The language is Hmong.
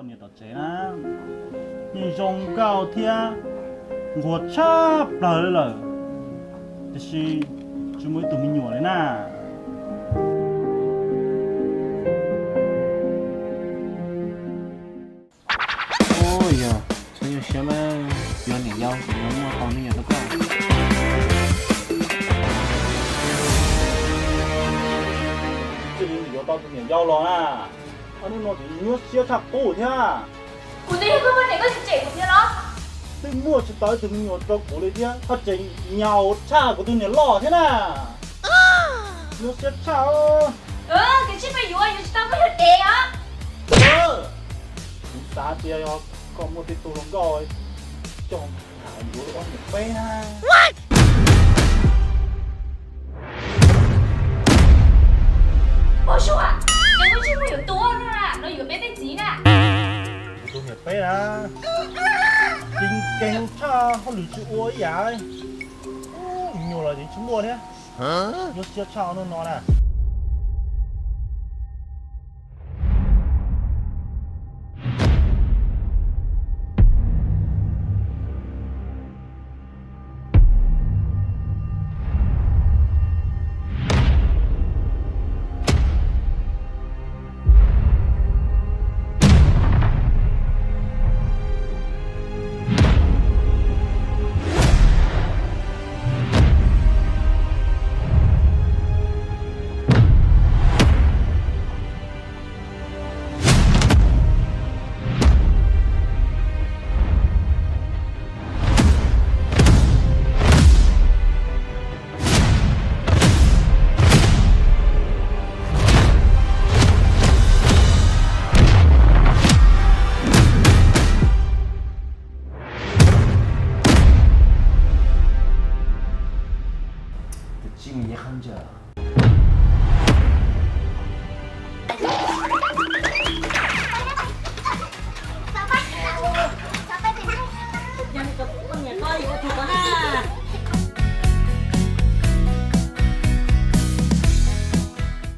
Niam tom tsev na, yeej zoo nkauj thiab nquag tshaj plaws li lawm, tiam sis tsis muaj ib tug me nyuam li na. Ua yog txhob nyuaj siab mas, yuav niam yau ces yuav muaj tau me nyuam rau koj. Tsis yuav tau tus niam yau los na, ob hnub no ces nyuaj siab tshaj qub thiab. Kuv twb yog koj poj niam koj tsis cem kuv thiab los? Twb muaj tsis tau ib tug me nyuam rau kuv li thiab ho tseem nyaum tshaj kuv tus niam loj thiab na. Nyuaj siab tshaj. Koj tsis pab yuav, yuav tsis tau koj yog dev os. Kuv xav tias yog koj muaj tej tug hluas nkauj coj tham yuav ob niam peb na. Pog Suav, ces koj tsis muaj yuav tuav no na, no yuav peb tej txiv na. Kuv tus niam peb na, tseem keeg tshaj hauj lwm tsis ua ib yam. Me nyuam los tseem tsis muaj thiab. Nyuaj siab tshaj hnub no na.